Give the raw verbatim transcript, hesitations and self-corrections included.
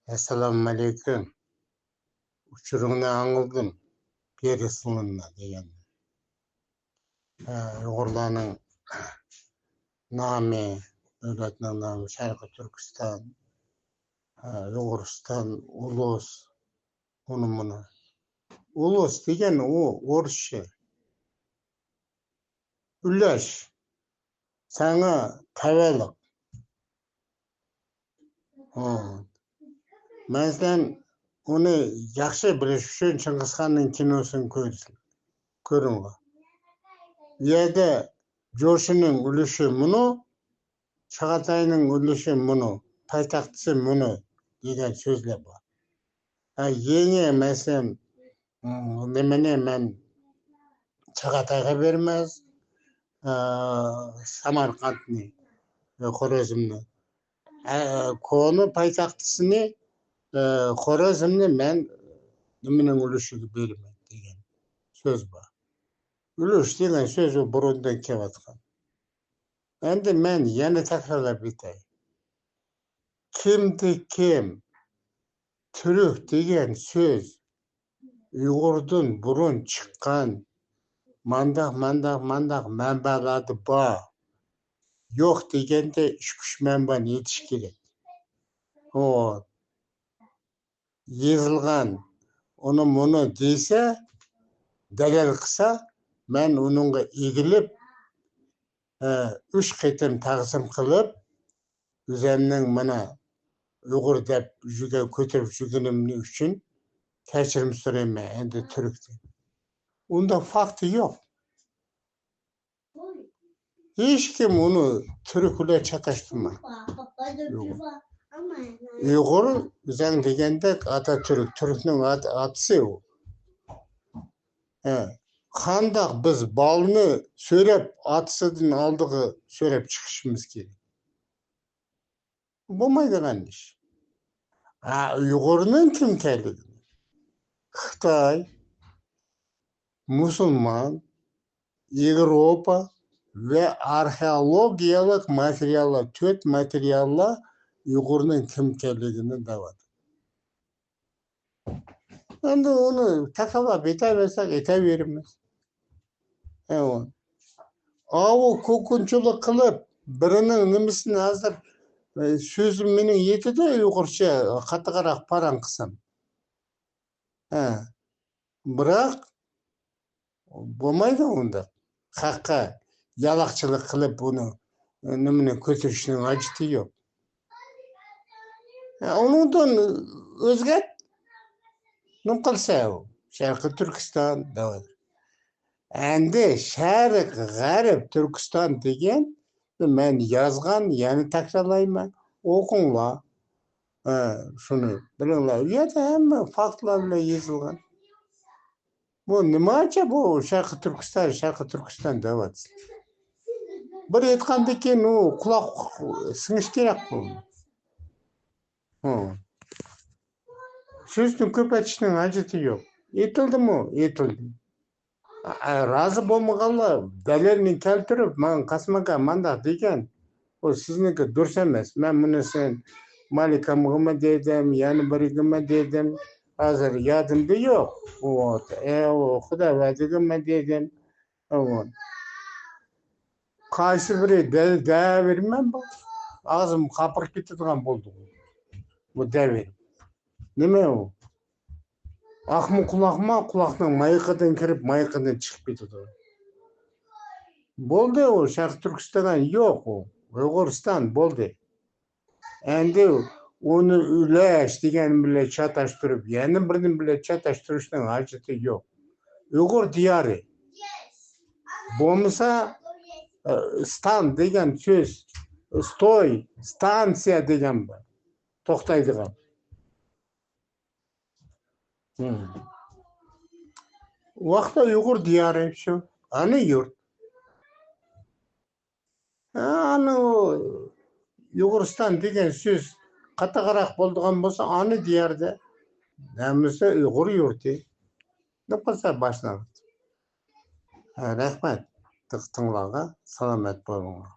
ئەسسالامۇئەلەيكۇم. ئۇچۇرۇڭنى ئاڭلىدىم. بىرى سېلىنما دېگەن. ئۇيغۇرلارنىڭ نامى، دۆلەتنىڭ نامى شەرقىي تۈركىستان، ئۇيغۇرىستان، ئۇلۇس، ئۇنى مۇنى. ئۇلۇس دېگەن ئۇ ئورۇسچە. ئۈلۈش. ساڭا تەۋەلىق. ھە. مەسىلەن، ئۇنى ياخشى بىلىش ئۈچۈن چىڭگىزخاننىڭ كىنوسىنى كۆرسىڭ، كۆرۈڭلار. ئۇ يەردە جوشىنىڭ ئۈلۈشى مۇنۇ، چاغاتاينىڭ ئۈلۈشى مۇنۇ، پايتەختىسى مۇنۇ دېگەن سۆزلەر بار. ھە، يېڭى، مەسىلەن، نېمىنى مەن چاغاتايغا بېرىمەن، ئە، سامارقاندنى، ئە، خورەزمنى. ئە، كونا پايتەختىسىنى، ئە، خورەزمنى مەن نېمىنىڭ ئۈلۈشىگە بېرىمەن دېگەن سۆز بار. ئۈلۈش دېگەن سۆز ئۇ بۇرۇندىن كېلىۋاتقان. ئەمدى مەن يەنە تەكرارلاپ ئېيتاي. كىمدە كىم تۈرك دېگەن سۆز ئۇيغۇردىن بۇرۇن چىققان، مانداق، مانداق، مانداق مەنبەلەردە بار. يوق دېگەندە ئىككى-ئۈچ مەنبەنى ئېيتىش كېرەك. ئۇ يېزىلغان، ئۇنى مۇنى دېسە، دەلىل قىلسا، مەن ئۇنىڭغا ئېگىلىپ، ئە، ئۈچ قېتىم تەغزىم قىلىپ، ئۆزەمنىڭ مانا ئۇيغۇر دەپ يۈگە-، كۆتۈرۈپ يۈرگىنىم ئۈچۈن كەچۈرۈم سورايمەن ئەمدى تۈركتىن. ئۇنداق فاكت يوق. ھېچكىم ئۇنى تۈرك بىلەن چاتاشتۇرمايدۇ. يوق. ئۇيغۇر ئۆزەڭ دېگەندەك ئاتا تۈرك، تۈركنىڭ ئات-، ئاتىسى ئۇ. ھە. قانداق بىز بالنى سۆرەپ، ئاتىسىدىن ئالدىغا سۆرەپ چىقىشىمىز كېرەك؟ بولمايدىغان ئىش. ھە، ئۇيغۇرنىڭ كىم ئىكەنلىكىنى، خىتاي، مۇسۇلمان، ياۋروپا ۋە ئارخېئولوگىيەلىك ماتېرىياللار، تۆت ماتېرىياللار ئۇيغۇرنىڭ كىم ئىكەنلىكىنى دەۋاتىدۇ. ئەمدى ئۇنى تەكرارلاپ ئېيتاۋەرسەك، ئېيتاۋېرىمىز. ئەۋە. ئاۋۇ كوكۇنچىلىق قىلىپ، بىرىنىڭ نېمىسىنى ھازىر، ئە، سۆزۈم مېنىڭ يېتىدۇ ئۇيغۇرچە قاتتىقراق پاراڭ قىلسام. ھە. بىراق، بولمايدۇ ئۇنداق. خەققە يالاقچىلىق قىلىپ، بۇنى، نېمىنى كۆتۈرۈشنىڭ ھاجىتى يوق. ھە، ئۇنىڭدىن ئۆزگەرت، نېمە قىلسا ئۇ؟ شەرقىي تۈركىستان دەۋاتىدۇ. ئەمدى شەرق، غەرب تۈركىستان دېگەن، مەن يازغان، يەنە تەكرارلايمەن. ئوقۇڭلار. ھە، شۇنى بىلىڭلار. ئۇ يەردە ھەممە فاكتلار بىلەن يېزىلغان. بۇ نېمانچە بۇ شەرقىي تۈركىستان، شەرقىي تۈركىستان دەۋاتىسىز؟ بىر ئېيتقاندىن كېيىن ئۇ قۇلاق سىڭىش كېرەك بۇ. ھە. سۆزنى كۆپەيتىشنىڭ ھاجىتى يوق. ئېيتىلدىمۇ؟ ئېيتىلدى. ئە، رازى بولمىغانلار دەلىلنى كەلتۈرۈپ، ماڭا قاسىم ئاكا مانداق دېگەن، ئۇ سىزنىڭكى دۇرۇس ئەمەس. مەن مۇنۇسىنى مالىكامغىمۇ دېدىم، يەنە بىرىگىمۇ دېدىم. ھازىر يادىمدا يوق. ئۇ، ئە، ئۇ خۇدا ۋەدىگىمۇ دېدىم. ئۇ، قايسى بىرى دە-، دەۋېرىمەن بۇ. ئاغزىم قاپىرىپ كېتىدىغان بولدى. بۇ دەۋېرىپ. نېمە ئۇ؟ ئاقما قۇلاقما، قۇلاقنىڭ مايىقىدىن كىرىپ، مايىقىدىن چىقىپ كېتىدۇ. بولدى ئۇ، شەرقىي تۈركىستان يوق ئۇ. ئۇيغۇرىستان بولدى. ئەمدى ئۇنى ئۈلەش دېگەن بىلەن چاتاشتۇرۇپ، يەنە بىرنى بىلەن چاتاشتۇرۇشنىڭ ھاجىتى يوق. ئۇيغۇر دىيارى. بولمىسا، ئە، ستان دېگەن سۆز، ستوي، ستانسىيە دېگەن بار. توختايدىغان. ھىم. ۋاقىتتا ئۇيغۇر دىيارى شۇ، ئانا يۇرت. ھە، ئانا ئۇ ئۇيغۇرىستان دېگەن سۆز قاتتىقراق بولىدىغان بولسا، ئانا دىياردا ھەممىسى ئۇيغۇر يۇرتى دەپ قالسا باشلىنىدۇ. ھە، رەھمەت دىققىتىڭلارغا، سالامەت بولۇڭلار.